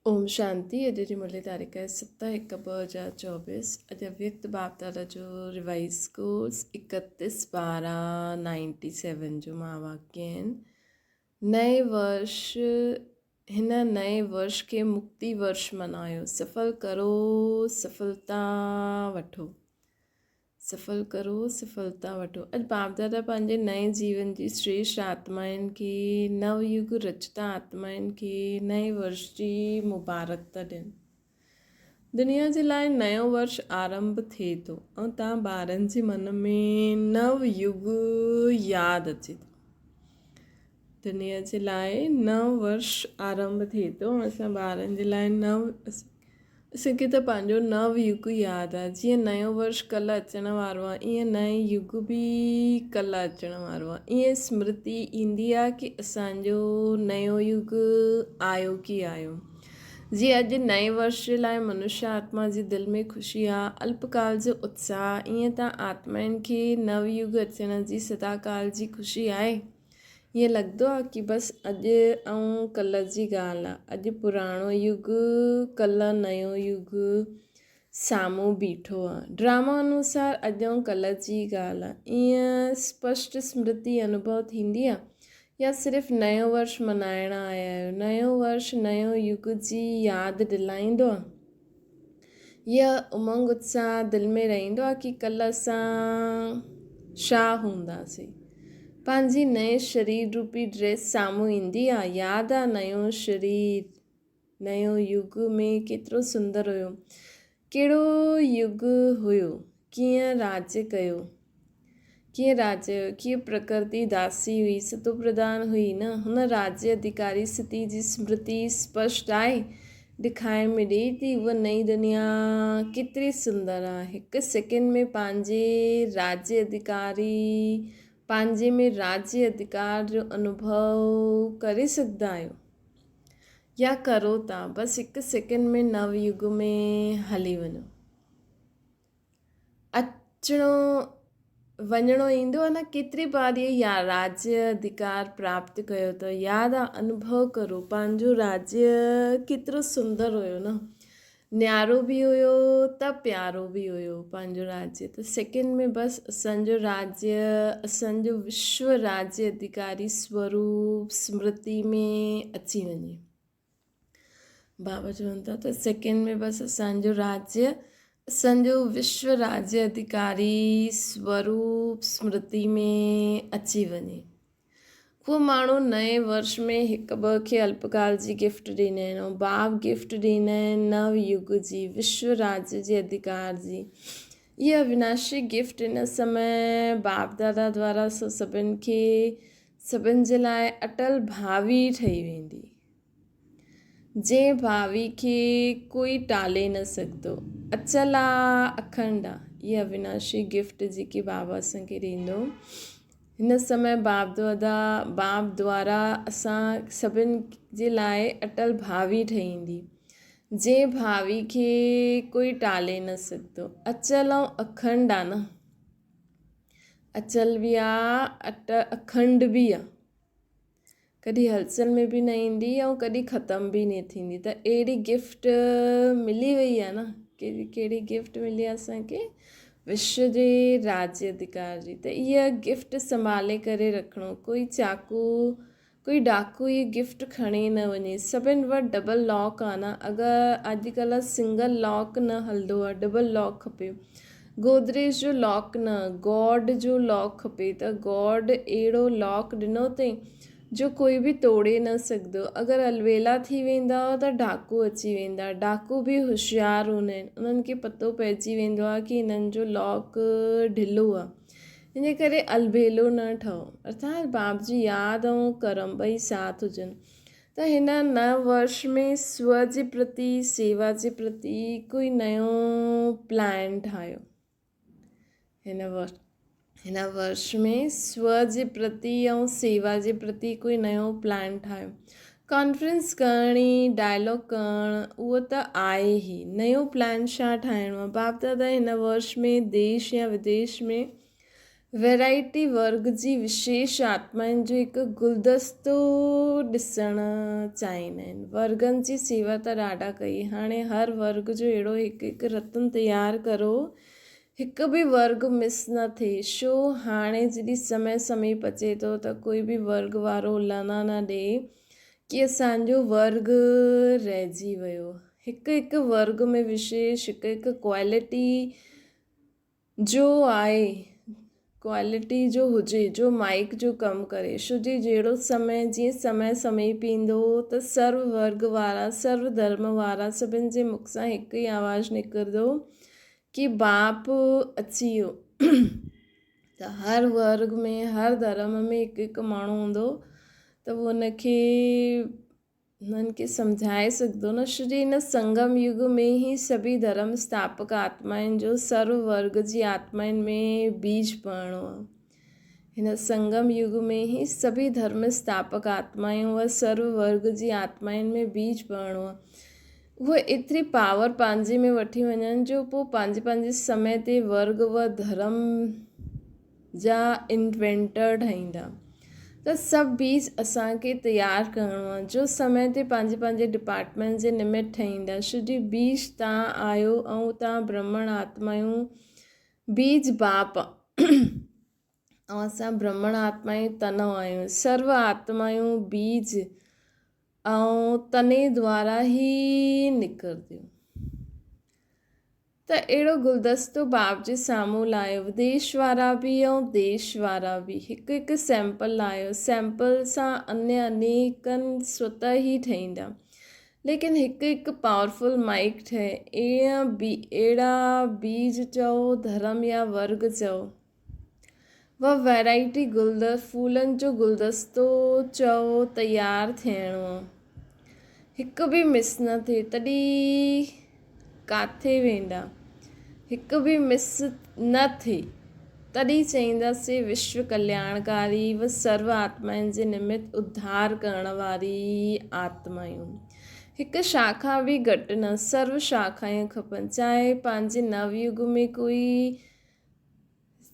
اوم شانتي اڄ جي مرلي تاريخ آهي 7/1/2024 اڄ اويڪت باپ دادا جو ريوائز ڪورس اڪتيس ٻارهن نائنٽي سيون جو مها واڪيه آهن نئين ورش هن نئين ورش کي مڪتي ورش منايو سڦل ڪرو سڦلتا وٺو سڦل ڪرو، سڦلتا وٺو. اڄ باپ دادا پنهنجي نئين جيون جي شريشٽ آتمائن کي، نو يگ رچتا آتمائن کي نئين ورش جي مبارڪ ٿا ڏين. دنيا جي لاء نيو ورش آرنڀ ٿئي ٿو ۽ توهان ٻارن جي من ۾ نو يگ ياد اچي ٿو. دنيا جي لاء نو ورش آرنڀ ٿئي ٿو ۽ اسان ٻارن جي لاء نو اسان کي ته پنهنجو نو يگ ياد آ. جيئن نيو ورش ڪلهه اچڻ وارو آ، ايئن نئين يگ به ڪلهه اچڻ وارو آ. ايئن سمرتي ايندي آ ڪي اسان جو نيو يگ آيو ڪي آيو. جيئن اڄ نئين ورش جي لاء منشيه آتما جي دل ۾ خوشي آ، الپ ڪال جو اتساهه آ، ايئن تان آتمائن کي نو يگ اچڻ جي سدا ڪال جي خوشي آهي. ائين لڳندو آ ڪي بس اڄ ۽ ڪلهه جي ڳالهه آ. اڄ پراڻو يگ، ڪلهه نيو يگ سامهون بيٺو آ. ڊراما انوسار اڄ ۽ ڪلهه جي ڳالهه آ. ائين اسپشٽ سمرتي انوڀو ٿيندي آ يا صرف نيو ورش منائڻ آيا آهيو؟ نيو ورش نيو يگ جي ياد ڏلائيندو آ. اها امنگ اتساهه دل ۾ رهندو آهي ڪي ڪلهه اسان ڇا هونداسين. پنهنجي نئين شرير روپي ڊريس سامهون ايندي آهي، ياد آ نيو شرير، نيو يگ ۾ ڪيترو سندر هيو، ڪهڙو يگ هيو، ڪيئن راڄ ڪيو، ڪيئن راڄ ڪيو، ڪيئن پرڪرتي داسي هئي، ستو پرڌان هئي نه، هن راڄ اڌيڪاري ستي جي سمرتي اسپشٽ آهي، ڏکائڻ ۾ ڏئي ٿي، هوء نئين دنيا ڪيتري سندر آهي، هڪ سيڪنڊ ۾ پنهنجي راڄ اڌيڪاري، پنهنجي ۾ راڄ اڌيڪار جو انوڀو ڪري سگهندا آهيو يا ڪرو ٿا، بس هڪ سيڪنڊ ۾ نو يگ ۾ هلي وڃو. اچڻو وڃڻو ايندو آ نه ڪيتري بار اهي يا راجيه اڌڪار پراپت ڪيو اٿو ياد آ انوڀو ڪرو پنهنجو راجيه ڪيترو سندر هيو نه نيارو به هيو ته پيارو به هيو پنهنجو راجيه ته سيڪنڊ ۾ بس اسانجو راجيه اسانجو وشو راجيه اڌڪاري سوروپ سمرتي ۾ اچي وڃي. بابا چون ٿا ته سيڪنڊ ۾ بس اسان جو راجيه اسان جو وشو راجيه اڌڪاري سوروپ سمرتي ۾ اچي وڃي. اهو ماڻهو نئين ورش ۾ هڪ ٻه کي الپڪال جي گفٽ ڏيندا آهن ۽ باب گفٽ ڏيندا آهن نو يگ جي وشو راجيه جي اڌڪار جي. اها اوناشي گفٽ ان سمي باپ دادا دوارا سو سڀن کي سڀن جي لاء اٽل ڀاوي ٺهي ويندي، جنهن ڀاوي کي ڪوئي ٽالي نه سگهندو. اچل آ، اکنڊ آ. اها اوناشي گفٽ جيڪي بابا اسان کي ڏيندو. هن سمي باب دودا باب دوارا اسان سڀن جي لاء اٽل ڀاوي ٺهي ايندي، جنهن ڀاوي کي ڪوئي ٽالي نه سگهندو. اچل ۽ اکنڊ آ نه. اچل به آ اٽ اکنڊ به آ. ڪڏهن هلچل ۾ به نه ايندي ۽ ڪڏهن ختم به نه ٿيندي ته اهڙي گفٽ ملي وئي آ نه ڪهڙي ڪهڙي گفٽ ملي آ اسان کي وشو جي راجيه اڌڪار جي ته اها گفٽ سنڀالي ڪري رکڻو ڪوئي چاقو ڪوئي ڊاڪو اهي گفٽ کڻي نه وڃي سڀن وٽ ڊبل لاڪ آ نه اگر اڄڪلهه سنگل لاڪ نه هلندو آ ڊبل لاڪ کپي گودريج جو لاڪ نه گاڊ جو لاڪ کپي ته گاڊ اهڙو لاڪ ڏنو اٿئي جو ڪوئي به توڙي نه سگهندو اگر الويلا ٿي ويندا ته ڊاڪو اچي ويندا ڊاڪو به هوشيار هوندا آهن انهن کي پتو پئجي ويندو آهي ڪي هنن جو لاڪ ڍلو آهي ان ڪري البيلو نه ٺهو ارٿات باپ جي ياد ۽ ڪرم ٻئي ساٿ هجن ته هن نو ورش ۾ سو جي پرتي سيوا جي پرتي ڪوئي نيو پلان ٺاهيو. هن هن ورش ۾ سو جي پرتي ۽ سيوا جي پرتي ڪوئي نيو پلان ٺاهيو. ڪانفرنس ڪرڻي، ڊائلاگ ڪرڻ، اهو ته آهي ئي. نيو پلان ڇا ٺاهڻو آهي؟ باپ دادا هن ورش ۾ ديش يا وديش ۾ ويرائٽي ورگ جي وشيش آتمائن جو هڪ گلدستو ڏسڻ چاهيندا آهن. ورگن جي سيوا ته ڏاڍا ڪئي، هاڻي هر ورگ جو اهڙو هڪ هڪ رتن تيار ڪرو، هڪ به ورگ مس نه ٿئي، شو هاڻي جڏهن سمي سميپ اچي ٿو ته ڪوئي به ورگ وارو الانا نه ڏئي ڪي اسان جو ورگ رهجي ويو. هڪ هڪ ورگ ۾ وشيش هڪ هڪ ڪوالٽي جو آهي ڪوالٽي جو هجي جو مائيڪ جو ڪم ڪري ڇو جي جهڙو سمي جيئن سمي سميپ ايندو ته سرو ورگ وارا سرو ڌرم وارا سڀن جي مک سان هڪ ئي آواز نڪرندو ڪي باپ اچي ويو ته هر ورگ ۾ هر ڌرم ۾ هڪ هڪ ماڻهو هوندو ته هو ان کي هنن کي سمجهائي سگهندو نه. شري هن سنگم يگ ۾ ئي سڀئي ڌرم اسٿاپڪ آتمائن جو سرو ورگ جي آتمائن ۾ بيج پوڻو آهي. هن سنگم يگ ۾ ئي سڀئي ڌرم اسٿاپڪ آتمائون و سرو ورگ جي آتمائن ۾ بيج پوڻو آهي. اهي ايتري پاور پنهنجي ۾ وٺي وڃن جو پوء پنهنجي پنهنجي سمي تي ورگ و ڌرم جا انوينٽر ٺاهيندا ته سڀ بيج اسان کي تيار ڪرڻو آهي جو سمي تي پنهنجي پنهنجي ڊپارٽمينٽ جي نمت ٺهيندا ڇو جي بيج تان آيو ۽ تان برهمڻ آتمايون بيج باپ ۽ اسان برهمڻ آتمايون تنو آهيون سرو آتمايون بيج ۽ تني دوارا ئي نڪرنديون. ته اهڙو گلدستو باپ جي سامهون لايو. وديش وارا به ۽ ديش وارا به هڪ هڪ سيمپل لايو. سيمپل سان انيه انيڪن سوته ئي ٺهيندا. ليڪن هڪ هڪ پاورفل مائيڪ ٺهي. اهڙا بيج چئو، ڌرم يا ورگ چئو. و ويرائٽي گلد ڦولن جو گلدستو چئو تيار ٿيڻو. هڪ به مس نه ٿئي تڏهن ڪاٿي ويندا. هڪ به مس نه ٿئي تڏهن چئينداسين وشو ڪلياڻڪاري و سرو آتمائن جي نمت اڌار ڪرڻ واري آتمايون. هڪ شاخا به گهٽ نه سرو شاخايون کپن چاهي پنهنجي نو يگ ۾ ڪوئي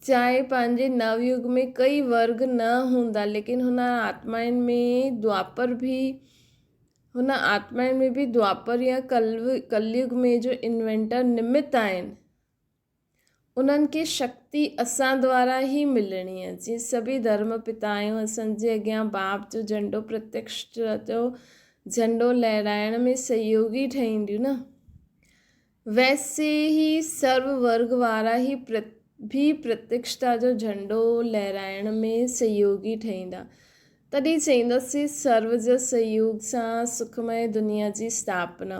چاهي پنهنجي نو يگ ۾ ڪئي ورگ نه هوندا ليڪن هن آتمائن ۾ دوآپر به هن آتمائن ۾ به دوآپر يا ڪليگ ۾ جو انوينٽر نمت آهن انهن کي شڪتي اسان دوارا ئي ملڻي آهي جيئن سڀئي ڌرم پتا آهيون اسان جي اڳيان باپ جو جهنڊو پرتيڪش جو جهنڊو لهرائڻ ۾ سهيوگي ٺهينديون نه ويسي هي سرو ورگ وارا هي به پرتڪشتا جو جهنڊو لهرائڻ ۾ سهيوگي ٺهيندا. تڏهن چئينداسين سرو جي سهيوگ سان سکمئي دنيا جي اسٿاپنا.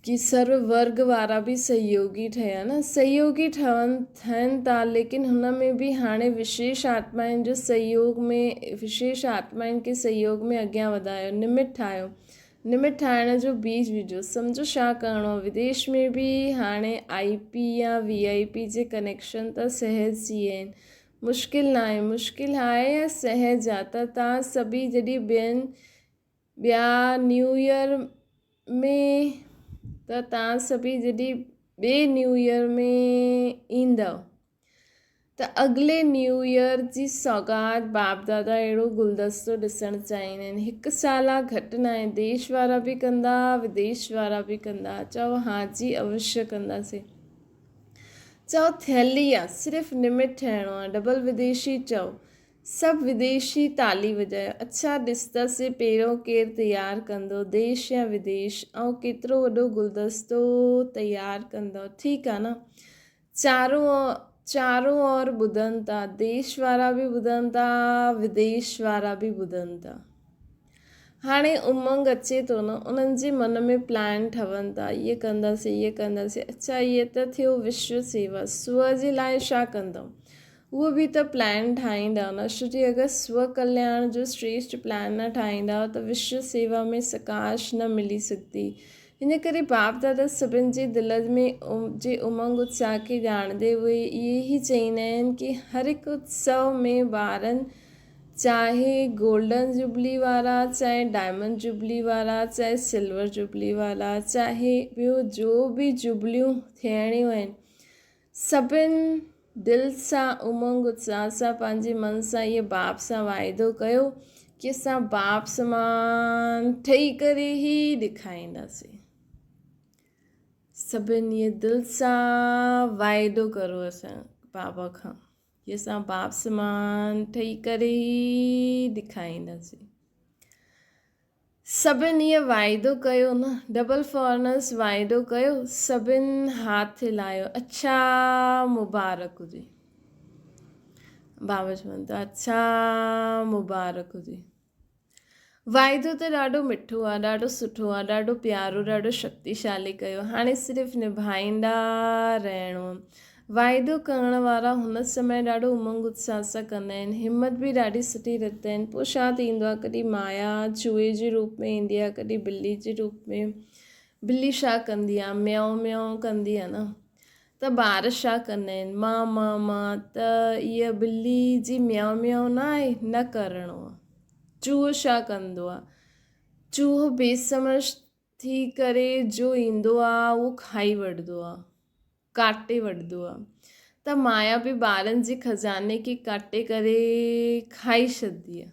ڪي سرو ورگ وارا به سهيوگي ٺهيا نه؟ سهيوگي ٺهن ٺهن ٿا ليڪن هن ۾ به هاڻي وشيش آتمائن جو سهيوگ ۾ وشيش آتمائن کي سهيوگ ۾ اڳيان وڌايو نمت ٺاهيو. نمٽ ٺاهڻ جو بيج وجهو. سمجهو ڇا ڪرڻو آهي. وديش ۾ به هاڻي آئي پي يا وي آئي پي جي ڪنيڪشن ته سهج ٿي ويا آهن. مشڪل ناهي. مشڪل آهي يا سهج آ ته توهان سڀئي جڏهن ٻين ٻيا نيو ايئر ۾ ته توهان سڀئي جڏهن ٻئي نيو ايئر ۾ ايندؤ. ته اڳلي نيو ايئر جي سوغات باپ دادا اهڙو گلدستو ڏسڻ چاهيندا آهن. هڪ سال آ گهٽ ناهي. ديش وارا به ڪندا وديش وارا به ڪندا. چئو ها جي اوشيه ڪنداسين. چئو ٿيل ئي آ صرف نمٽ ٺهڻو آ. ڊبل وديشي چئو. سڀ وديشي تالي وڄايو. اڇا ڏسنداسين پهريون ڪير تيار ڪندو ديش يا وديش ۽ ڪيترو وڏو گلدستو تيار ڪندؤ. ٺيڪ آ نه. چارو چارو اور ٻڌن ٿا ديش وارا به ٻڌن ٿا وديش وارا به ٻڌن ٿا هاڻي امنگ اچي ٿو نه انهن جي من ۾ پلان ٺهن ٿا اهي ڪنداسين اهي ڪنداسين اڇا اهي ته ٿيو وشو سيوا سو جي لاء ڇا ڪندو اهو به ته پلان ٺاهيندا نه ڇو جي اگر سو ڪلياڻ جو شريشٽ پلان نه ٺاهيندا ته وشو سيوا ۾ سڪاش نه ملي سگهندي ان ڪري باپ دادا سڀن جي دل ۾ جي امنگ اتساهه کي ڄاڻندي اهي اهي ئي چئيندا آهن ڪي هر هڪ اتسو ۾ ٻارن چاهي گولڊن جوبلي وارا چاهي ڊائمنڊ جوبلي وارا چاهي سلور جوبلي وارا چاهي ٻيو جو به جوبليون ٿيڻيون آهن سڀن. دل سان امنگ اتساهه سان پنهنجي من سان اهي باپ سان واعدو ڪيو ڪي اسان باپ سمان ٺهي ڪري ئي ڏيکارينداسين. سڀن اهي دل سان واعدو ڪرو اسان بابا کان ڪي اسان باپ سمان ٺهي ڪري ئي ڏيکارينداسين. سڀن اهو واعدو ڪيو نه ڊبل فارنرس واعدو ڪيو سڀن هاٿ هلايو اڇا مبارڪ هجي بابا چون ٿا اڇا مبارڪ هجي واعدو ته ڏاڍو مٺو آ ڏاڍو سٺو آ ڏاڍو پيارو ڏاڍو شڪتيشالي ڪيو هاڻي صرف نڀائيندا رهڻو واعدو ڪرڻ وارا هن سمي ڏاڍو امنگ اتساهه سان ڪندا آهن. همت به ڏاڍي سٺي رکندا آهن. پوء ڇا ٿيندو آهي ڪڏهن مايا چوهي جي روپ ۾ ايندي آهي ڪڏهن ٻلي جي روپ ۾. ٻلي ڇا ڪندي آهي ميائو ميائو ڪندي آهي نه ته ٻار ڇا ڪندا آهن مان مان مان ته اها ٻلي جي ميائو ميائو نه آهي نه ڪرڻو آهي. چوهو ڇا ڪندو آهي چوهو بي سمجهه ٿي ڪري جو ايندو آ اهو کائي وٺندو آ، ڪاٽي وٺندو آ ته مايا به ٻارن جي خزاني کي ڪاٽي ڪري کائي ڇڏندي آ.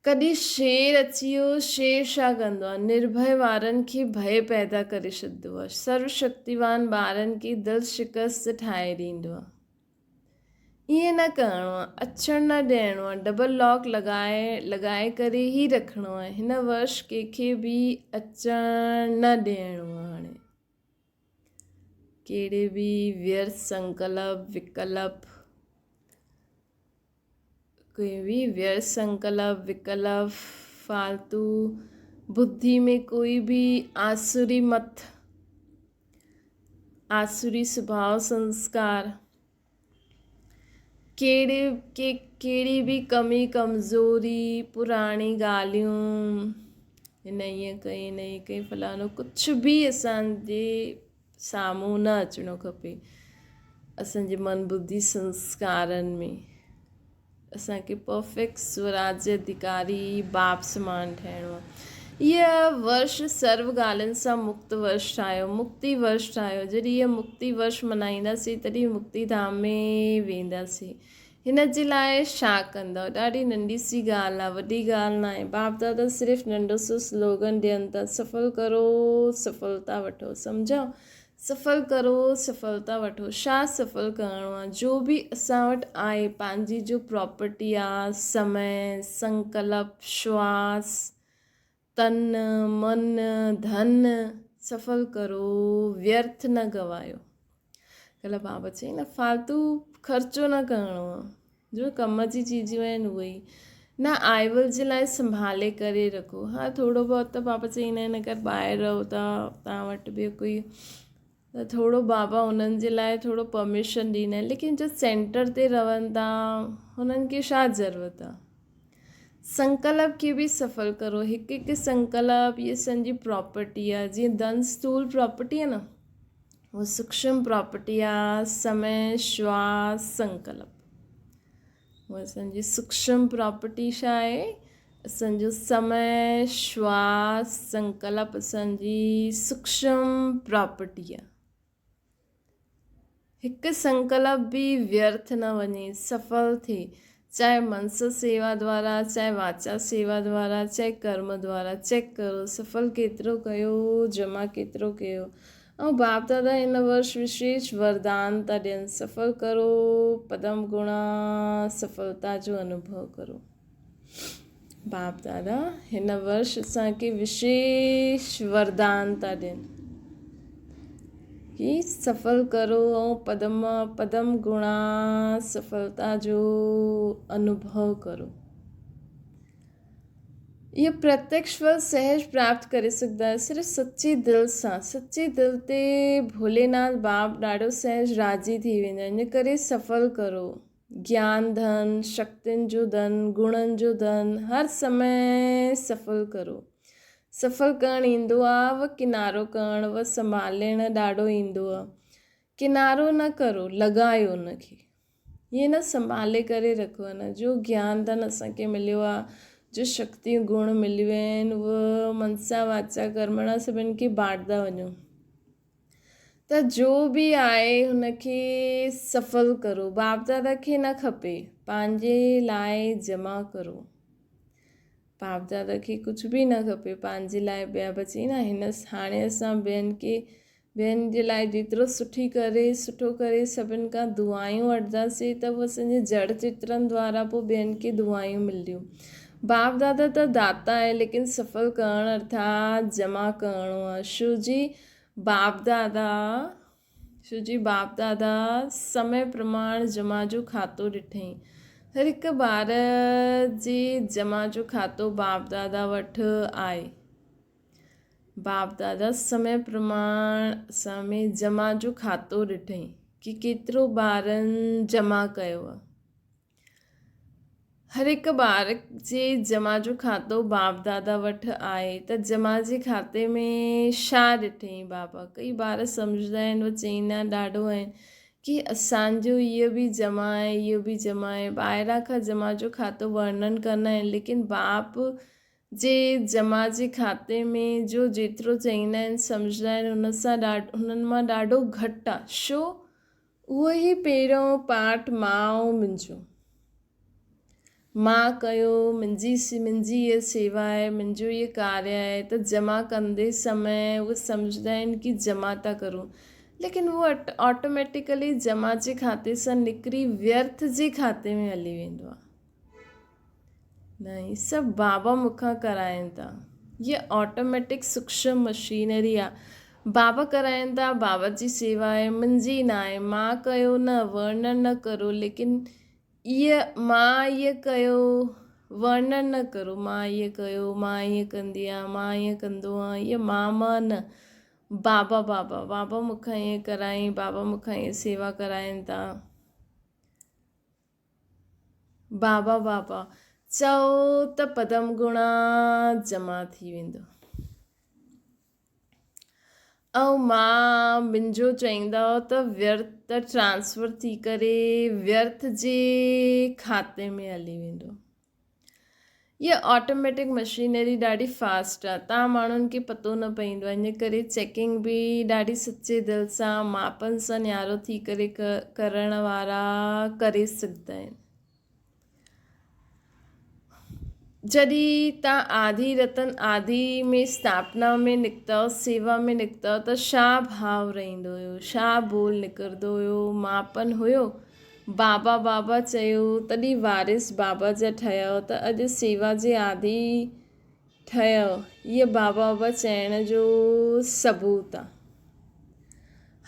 ڪڏهن شير اچي ويو، شير ڇا ڪندو آ؟ نرڀي وارن کي ڀئي پيدا ڪري ڇڏندو آ، سرو شڪتيوان ٻارن کي دل شڪست ٺاهي ڏيندو آ. ائين نه ڪرڻو آهي، اچڻ نه ڏيڻو آهي، ڊبل لاڪ لڳائي لڳائي ڪري ئي رکڻو آهي، هن ورش ڪنهن کي به اچڻ نه ڏيڻو آهي هاڻي ڪهڙي به ويرٿ سنڪلپ وڪلپ ڪوئي به ويرٿ سنڪلپ وڪلپ فالتو ٻڌي ۾ ڪوئي به آسوري مت آسوري سڀاء سنسڪار، ڪهڙي ڪي ڪهڙي به ڪمي ڪمزوري، پراڻي ڳالهيون، هن ائين ڪئي هن ائين ڪئي فلاڻو ڪجهه به اسان جي سامهون نه اچڻو کپي اسان جي من ٻڌي سنسڪارن ۾ اسان کي پرفيڪٽ سوراجيه اڌڪاري باپ سمان ٺهڻو آهي. هيء ورش سرو ڳالهين سان مڪت ورش ٺاهيو، مڪتي ورش ٺاهيو. جڏهن هيء مڪتي ورش ملهائينداسين تڏهن مڪتي ڌام ۾ وينداسين. هن جي لاء ڇا ڪندؤ؟ ڏاڍي ننڍي سي ڳالهه آهي، وڏي ڳالهه ناهي. باپ دادا صرف ننڍو سو سلوگن ڏين ٿا، سڦل ڪرو، سڦلتا وٺو. سمجهيو؟ سڦل ڪرو سڦلتا وٺو. ڇا سڦل ڪرڻو آ؟ جو به اسان وٽ آهي، پنهنجي جو پراپرٽي آ، سمي، سنڪلپ، شواس، تن، من، ڌن، سڦل ڪرو، ويرٿ نه گوايو. ڪلهه بابا چيائين نه فالتو خرچو نه ڪرڻو آ. جو ڪم جي چيزون آهن اهي ئي نه آئيول جي لاء سنڀالي ڪري رکو ها ٿورو بهت ته بابا چئيندا آهن اگر ٻاهر رهو ٿا توهان وٽ به ڪوئي ته ٿورو بابا انهن جي لاء ٿورو پرميشن ڏيندا آهن ليڪن جو سينٽر تي رهن ٿا هنن کي ڇا ضرورت آهي سنڪلپ کي به سڦل ڪرو هڪ هڪ سنڪلپ اهي سنجي پراپرٽي آهي جيئن ڌن اسٿول پراپرٽي آهي نه هو سوڪشم پراپرٽي آ، سمي، شواس، سنڪلپ. هو اسان جي سوڪشم پراپرٽي ڇا آهي؟ اسان جو سمي، شواس، سنڪلپ اسان جي سوڪشم پراپرٽي آ. هڪ سنڪلپ به ويرٿ نه وڃي، سڦل ٿئي. چاهي منس سيوا دوارا، چاهي واچا سيوا دوارا، چاهي ڪرم دوارا، چيڪ ڪرو سڦل ڪيترو ڪيو، جمع ڪيترو ڪيو. ۽ باپ دادا هن ورش وشيش وردان ٿا ڏين، سڦل ڪرو، پدم گڻا سڦلتا جو انوڀو ڪرو. باپ دادا هن ورش اسان کي وشيش وردان ٿا ڏين ڪي سڦل ڪرو ۽ پدم پدم گڻا سڦلتا جو انوڀو ڪرو. اهو پرتيڪش ڦل سهج پراپت ڪري سگهندا آهيو صرف سچي دل سان. سچي دل تي ڀوليناٿ باپ ڏاڍو سهج راضي ٿي ويندو آهي. ان ڪري سڦل ڪرو. گيان ڌن، شڪتين جو ڌن، گڻن جو ڌن هر سمي سڦل ڪرو. سڦل ڪرڻ ايندو آ و ڪنارو ڪرڻ و سنڀالڻ ڏاڍو ايندو آ. ڪنارو نه ڪرو، لڳايو ان کي. ائين نه سنڀالي ڪري رکو نه جو گيان ڌن اسان کي مليو آ جو شڪتيون گڻ مليون آهن اهي منسا واچا ڪرمڻا سڀن کي بانٽدا وڃو. ته جو به آهي هن کي سڦل ڪرو. باپ دادا کي نه کپي، پنهنجي لاء جمع ڪرو. باپ دادا کي ڪجهه به نه کپي، پنهنجي لاء. ٻيا بچي نه هن هاڻي اسان ٻين کي ٻين جي لاء جيترو سٺي ڪري سٺو ڪري سڀن کان دعائون وٺنداسين ته پوء اسان جي جڙ چترن دوارا پوء ٻين کي دعائون ملنديون. باپ دادا ته داتا آهي ليڪن سڦل ڪرڻ ارٿات جمع ڪرڻو آهي. شو جي باپ دادا شو جي باپ دادا سمي پرماڻ جمع جو کاتو ڏٺئين. هر هڪ ٻار جي جمع جو کاتو باپ دادا وٽ آهي. باپ دادا سمي پرماڻ سمي جمع جو کاتو ڏٺئين ڪي ڪيترو ٻارن جمع ڪيو آهي. هر هڪ ٻار جي جمع جو کاتو باپ دادا وٽ آهي ته جمع جي کاتي ۾ ڇا ڏٺئين بابا؟ ڪئي ٻار سمجهندا آهن و چئيندا ڏاڍو آهن ڪي اسان جو اهو به جمع آهي اهو به جمع آهي. ٻاهران کان جمع جو کاتو ورنن ڪندا آهن ليڪن باپ جي جمع جي کاتي ۾ جو جيترو چئيندا آهن سمجهندا آهن هن سان هنن مان ڏاڍو گهٽ آهي. ڇو؟ اهو ئي پهريون پاٺ ماء منهنجو. مان ڪيو، منهنجي منهنجي هيء سيوا آهي، منهنجو هيء ڪاريه آهي ته جمع ڪندي سمي اهي سمجهندا آهن ڪي جمع ٿا ڪرون ليڪن اهو آٽوميٽيڪلي جمع جي کاتي سان نڪري ويرٿ جي کاتي ۾ هلي ويندو آهي. نه هي سڀ بابا مون کان ڪرائين ٿا. هيء آٽوميٽڪ سوڪشم مشينري آ. بابا ڪرائين ٿا، بابا جي سيوا آهي، منهنجي ناهي. مان ڪيو نه، ورنن نه ڪرو، ليڪن ايء مان ايء ڪيو، ورنن نه ڪرو، مان ايء ڪيو، مان ايئن ڪندي آهيان، مان ايئن ڪندو آهيان، ايء مان مان نه. بابا بابا، بابا مون کان ايئن ڪرائين، بابا مون کان ايئن سيوا ڪرائين ٿا. بابا بابا چئو ته پدم گڻا جمع ٿي ويندو. ۽ مان منهنجو چئيندؤ ته ويرٿ ٽرانسفر ٿي ڪري ويرٿ جي کاتي ۾ هلي ويندو. اها آٽوميٽڪ مشينري ڏاڍي فاسٽ آ تان ماڻهن کي پتو نه پئيندو آ ان ڪري چيڪنگ به ڏاڍي سچي دل سان ماپن سان نيارو ٿي ڪري ڪرڻ وارا ڪري سگهندا آهن. جڏهن تان آڌي رتن آڌي ۾ اسٿاپنا ۾ نڪتؤ سيوا ۾ نڪتؤ ته ڇا ڀاو رهندو هيو ڇا ٻول نڪرندو هيو ماپن هيو بابا بابا چيو، تڏهن وارث بابا جا ٺهيو ته اڄ سيوا جي آڌي ٺهيو. هيء بابا بابا چئڻ جو ثبوت آ.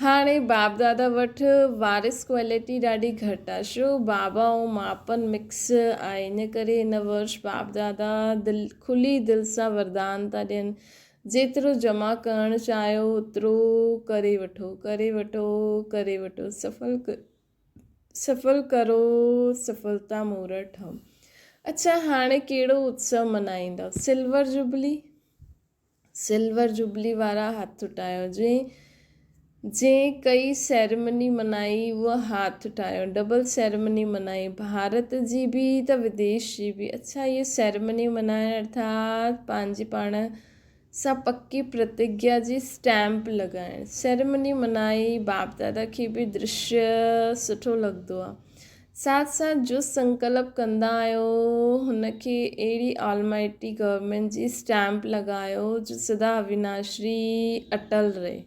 هاڻي باپ دادا وٽ وارث ڪوالٽي ڏاڍي گهٽ آ. شو بابا ۽ ماپن مڪس آهي. ان ڪري هن ورش باپ دادا دل کلي دل سان وردان ٿا ڏين. جيترو جمع ڪرڻ چاهيو اوترو ڪري وٺو، ڪري وٺو، ڪري وٺو. سڦل سڦل ڪرو سڦلتا مورڙ ٺهو. اڇا هاڻي ڪهڙو اتسو منائيندؤ؟ Silver jubilee? سلور جوبلي وارا هٿ اٺايو. جنهن جنهن ڪئي سيريمني منائي اهو هاٿ اٺايو. ڊبل سيريمني منائي ڀارت جي به ته وديش جي به. اڇا هيء سيريمني منائڻ ارٿات پنهنجي پاڻ سان پڪي پرتگيا جي اسٽيمپ لڳائڻ. سيريمني منائي باپ دادا کي به درشيه سٺو لڳندو آ. ساٿ ساٿ جو سنڪلپ ڪندا آهيو هن کي اهڙي آلمائٽي گورنمينٽ جي اسٽيمپ لڳايو جو سدا اويناشري اٽل رهي.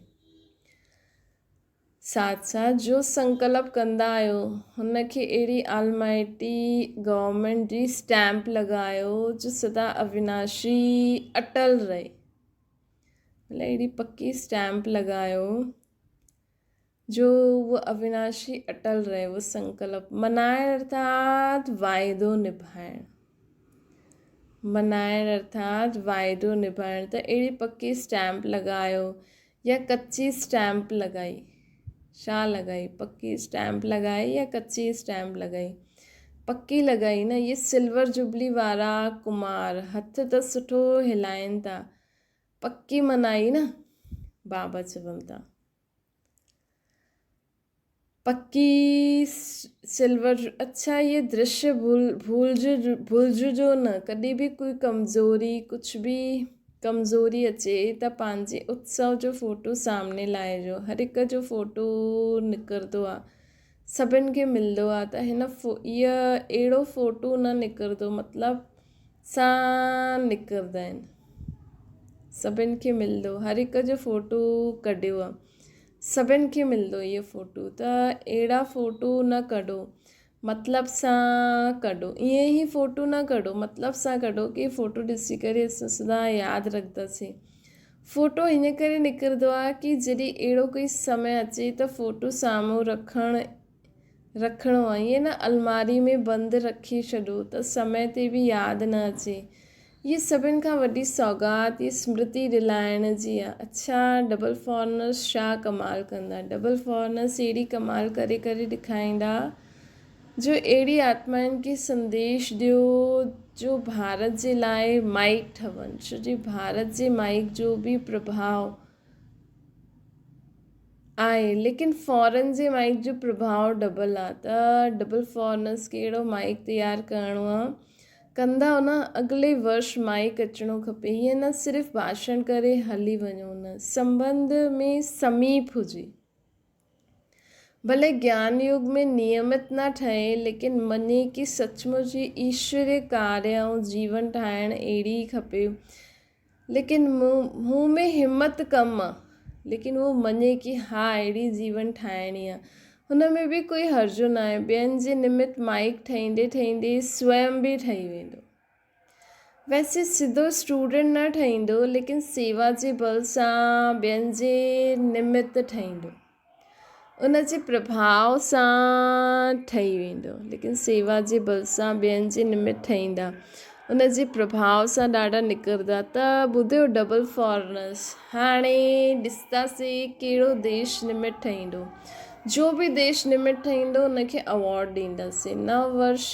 ساٿ ساٿ جو سنڪلپ ڪندا آهيو هن کي اهڙي آلمائٽي گورنمينٽ جي اسٽيمپ لڳايو جو سدا اويناشي اٽل رهي. مطلب اهڙي پڪي اسٽيمپ لڳايو جو اهو اويناشي اٽل رهي. اهو سنڪلپ منائڻ ارٿات واعدو نڀائڻ، منائڻ ارٿات واعدو نڀائڻ ته اهڙي پڪي اسٽيمپ لڳايو يا ڪچي اسٽيمپ لڳائي. ڇا لڳائي؟ پڪي اسٽيمپ لڳائي يا ڪچي اسٽيمپ لڳائي؟ پڪي لڳائي نه. اهي سلور جوبلي وارا ڪمار هٿ ته سٺو هلائين ٿا، پڪي منائي نه بابا چون ٿا. پڪي سلور اڇا اهي درشيه ڀلجو نه ڪڏهن به ڪوئي ڪمزوري ڪجهه به. ڪمزوري اچي ته پنهنجي اتسو جو فوٽو سامني لائجو. هر هڪ جو فوٽو نڪرندو آ، سڀن کي ملندو آ ته هن ايء اهڙو فوٽو نه نڪرندو مطلب سان نڪرندا آهن. سڀن کي ملندو هر هڪ جو فوٽو ڪڍيو آ، سڀن کي ملندو اهو فوٽو ته اهڙا فوٽو نه ڪڍو. مطلب سان ڪڍو ائين ئي فوٽو نه ڪڍو مطلب سان ڪڍو ڪي فوٽو ڏسي ڪري اسان سدا ياد رکنداسين فوٽو ان ڪري نڪرندو آهي ڪي جڏهن اهڙو ڪوئي سمي اچي ته فوٽو سامهون رکڻ رکڻو آهي ائين نه الماري ۾ بند رکي ڇڏو ته سمي تي به ياد نه اچي هي سڀن کان وڏي سوغات هي سمرتي ڏلائڻ جي آ. اڇا ڊبل فارنرس ڇا ڪمال ڪندا. ڊبل فارنرس اهڙي ڪمال ڪري ڪري ڏکائيندا جو اهڙي آتمائن کي سنديش ڏيو جو ڀارت جي لاء مائيڪ ٺهن ڇو جي ڀارت جي مائيڪ جو به پرڀاء آهي ليڪن فارن جي مائيڪ جو پرڀاء ڊبل آ ته ڊبل فارنرس کي اهڙو مائيڪ تيار ڪرڻو آ ڪندا نه اڳلي ورش مائيڪ اچڻو کپي ائين نه صرف ڀاشڻ ڪري هلي وڃو نه سنبنڌ ۾ سميپ هجي ڀلي گيان يوگ ۾ نيمت نه ٺهي ليڪن مڃي ڪي سچ مچ هي ايشوري ڪاريه ۽ جيون ٺاهڻ اهڙي ئي کپي ليڪن مون ۾ همت ڪم آ ليڪن هو مڃي ڪي ها اهڙي جيون ٺاهڻي آ هن ۾ به ڪوئي هرجو ناهي ٻين جي نمت مائيڪ ٺهيندي ٺهيندي سويم به ٺهي ويندو ويسي سڌو اسٽوڊنٽ نه ٺهيندو ليڪن سيوا جي بل سان ٻين جي نمت ٺهيندو ان جي پرڀاء سان ٺهي ويندو ليڪن سيوا جي بل سان ٻين جي نمت ٺهيندا ان جي پرڀاء سان ڏاڍا نڪرندا ته ٻڌيو ڊبل فارنرس هاڻي ڏسنداسي ڪهڙو ديش نمت ٺهيندو جو به ديش نمت ٺهيندو ان کي اوارڊ ڏينداسي نو ورش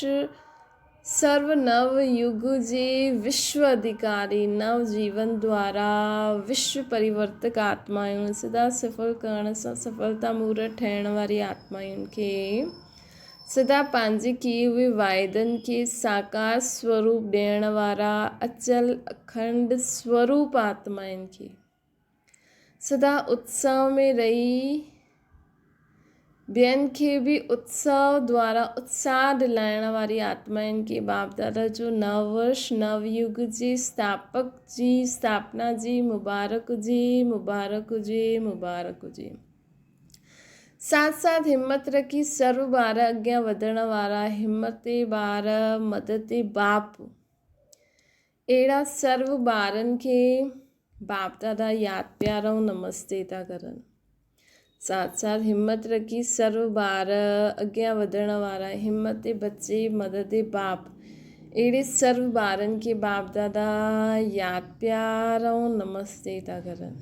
سرو نو يگ جي وشو اڌيڪاري نو جيون دوارا وشو پريورتڪ آتمائن سدا سڦل ڪرڻ سان سڦلتا مورت ٺهڻ واري آتمائن کي سدا پنهنجي ڪيئي هئي واعدن کي ساڪار سوروپ ڏيڻ وارا اچل اکنڊ سوروپ آتمائن کي سدا اتساهه ۾ رهي ٻين کي به اتساهه دوارا اتساهه ڏلائڻ واري آتمائن کي باپ دادا جو نو ورش نو يگ جي اسٿاپڪ جي اسٿاپنا جي مبارڪ هجي مبارڪ هجي مبارڪ هجي. ساٿ ساٿ همت رکي سرو ٻار اڳيان وڌڻ وارا همتي ٻار مددي باپ اهڙا سرو ٻارن کي باپ دادا ياد پيارئون نمستي ٿا ڪرن. ساٿ ساٿ همت رکي سرو ٻار اڳيان وڌڻ وارا همت بچي مدد باپ اهڙي سرو ٻارن کي باپ دادا ياد پيارئون نمستي ٿا ڪرن.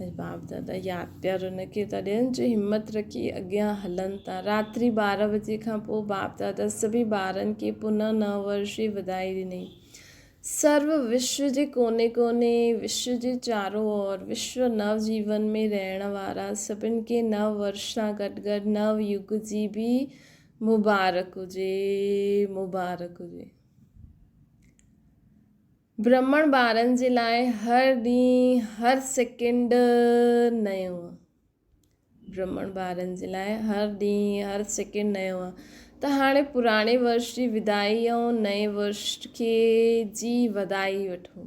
اڄ باپ دادا ياد پيار ان کي ٿا ڏين جو همت رکي اڳيان هلن ٿا. راتري 12 بجي کان پوء باپ دادا سڀئي ٻارن کي پنه نو ورشي وڌائي ڏني. سرو وشو جي ڪوني ڪوني، وشو جي چارو اور، وشو نو جيون ۾ رهڻ وارا سڀن کي نو ورش سان گڏ گڏ نو يگ جي به مبارڪ هجي، مبارڪ هجي. برهمڻ ٻارن جي لاء هر ڏينهن هر سيڪنڊ نيو آ. برهمڻ ٻارن جي لاء هر ڏينهن هر سيڪنڊ نيو آ ته هاڻي پراڻي ورش جي ودائي ۽ نئين ورش کي جي وڌائي وٺو.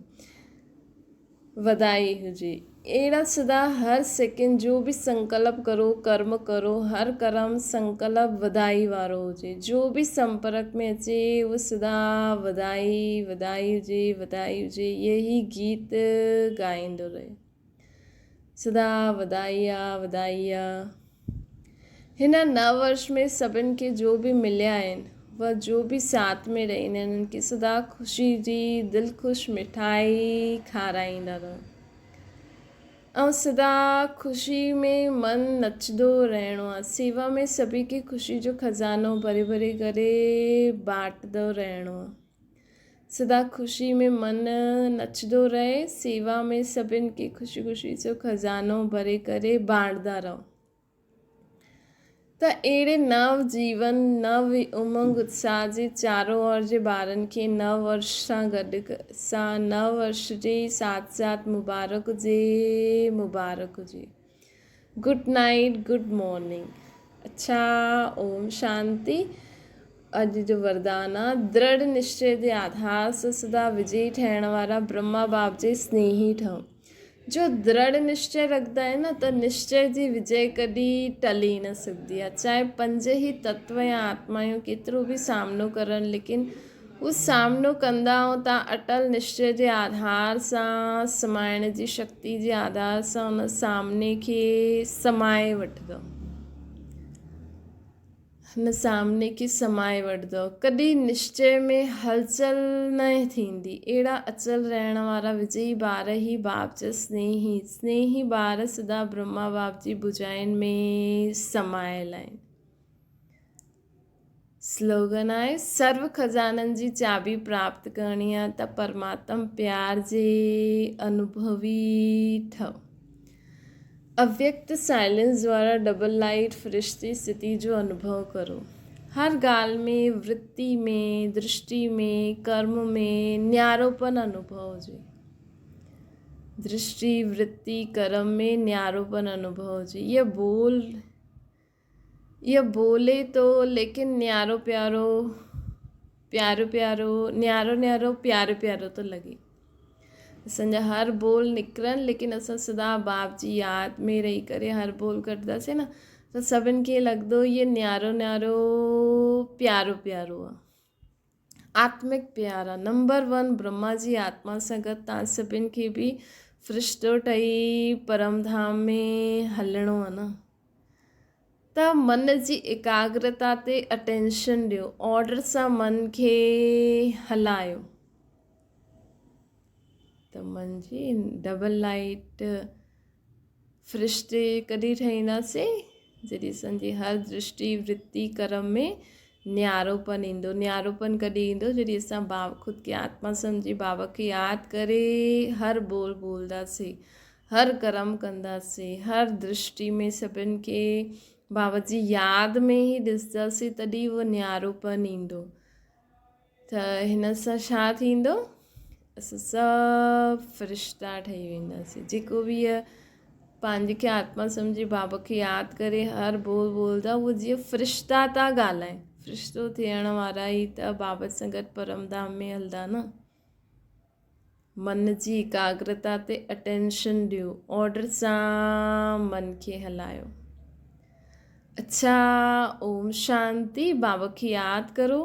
وڌائي هجي. اهڙا سدا هر سيڪنڊ جو به سنڪلپ ڪرو، ڪرم ڪرو، هر ڪرم سنڪلپ وڌائي وارو هجي. جو به سمپرڪ ۾ اچي اهو سدا وڌائي، وڌائي هجي، وڌائي هجي، اهي ئي گيت ڳائيندو رهي. سدا وڌائي آ، وڌائي آ. هن نو ورش ۾ سڀن کي جو به مليا آهن و جو به ساٿ ۾ رهين انهن کي سدا خوشي جي دل خوش مٺائي کارائيندا رهو ۽ سدا خوشي ۾ من نچندو رهڻو آهي سيوا ۾ سڀي کي خوشي جو خزانو ڀري ڀري ڪري بانٽندو رهڻو آهي سدا خوشي ۾ من نچندو رهي، سيوا ۾ سڀن کي خوشي خوشي جو خزانو ڀري ڪري بانٽندا رهو. ته اهڙي نو جيون، نو امنگ اتساهه جي چارو اور جي ٻارن کي نو ورش سان گڏ سان نو ورش جي ساٿ ساٿ مبارڪ هجي مبارڪ هجي. Good night good morning. اڇا اوم شانتي اڄ جو وردان آ درڙ نشچي جي آڌار سان سدا وجئي ٺهڻ وارا برهما باپ جي سنيهي ٺهو. جو درڙ نشچي رکندا آهن نه ته نشچي جي وجئي ڪڏهن ٽلي نه سگهندي آهي چاهي پنج ئي تتو يا آتمايون ڪيترو به سامنو ڪرن ليڪن هو سامنو ڪندا ۽ تان اٽل نشچي جي آڌار سان سمائڻ جي شڪتي جي آڌار سان ان سامني کي سمائي وٺندو. هن سامني کي سمائي وٺندو. ڪڏهن نشچي ۾ هلچل نه ٿيندي. اهڙا اچل رهڻ وارا وجئي ٻار هي باپ جا سنيهي، سنيهي ٻار سدا برهما باپ جي ڀجائن ۾ سمايل آهن. سلوگن آهي، سرو خزانن جي چاٻي پراپت ڪرڻي آهي ته پرماتم پيار جي انوڀوي ٺهو. اويڪت سائلنس دوارا ڊبل لائيٽ فرشتي استٿي جو انوڀو ڪرو. هر ڳالهه ۾ ورتي ۾، درشٽي ۾، ڪرم ۾ نياروپن انوڀو هجي. درشٽي، ورتي، ڪرم ۾ نياروپن انوڀو هجي. اها بول اها بولي ٿو ليڪن نيارو پيارو پيارو پيارو نيارو نيارو پيارو پيارو ٿو لڳي. اسان جا هر بول نڪرن ليڪن اسان سدا باپ جي ياد ۾ رهي ڪري هر بول ڪڍنداسين نه ته سڀن کي لڳندو هي نيارو نيارو پيارو پيارو آ آتمڪ پيار آ نمبر ون برهما جي آتما سان گڏ تان سڀن کي به فرشتو ٺهي پرم ڌام ۾ هلڻو آ نه ته من جي ايڪاگرتا تي اٽينشن ڏيو آرڊر سان من کي هلايو ته من جي ڊبل لائيٽ فرشتي ڪڏهن ٺهينداسين جڏهن اسان جي هر درشٽي ورتي ڪرم ۾ نياروپن ايندو نياروپن ڪڏهن ايندو جڏهن اسان باب خود کي آتما سمجهي بابا کي ياد ڪري هر بول بولداسين هر ڪرم ڪنداسين هر درشٽي ۾ سڀن کي بابا جي ياد ۾ ئي ڏسنداسين تڏهن اهو نياروپن ايندو ته هن سان ڇا ٿيندو؟ اسان سڀ فرشتا ٺهي وينداسين. جيڪو به هيء پنهنجي کي آتما سمجهي بابا کي ياد ڪري هر ٻول ٻولدا اهو جيئن فرشتا ٿا ڳالهائين. فرشتو ٿيڻ وارا ئي ته بابا سان گڏ پرم ڌام ۾ هلندا نه. من جي ايڪاگرتا تي اٽينشن ڏيو. آرڊر سان من کي هلايو. اڇا اوم شانتي بابا کي ياد ڪرو.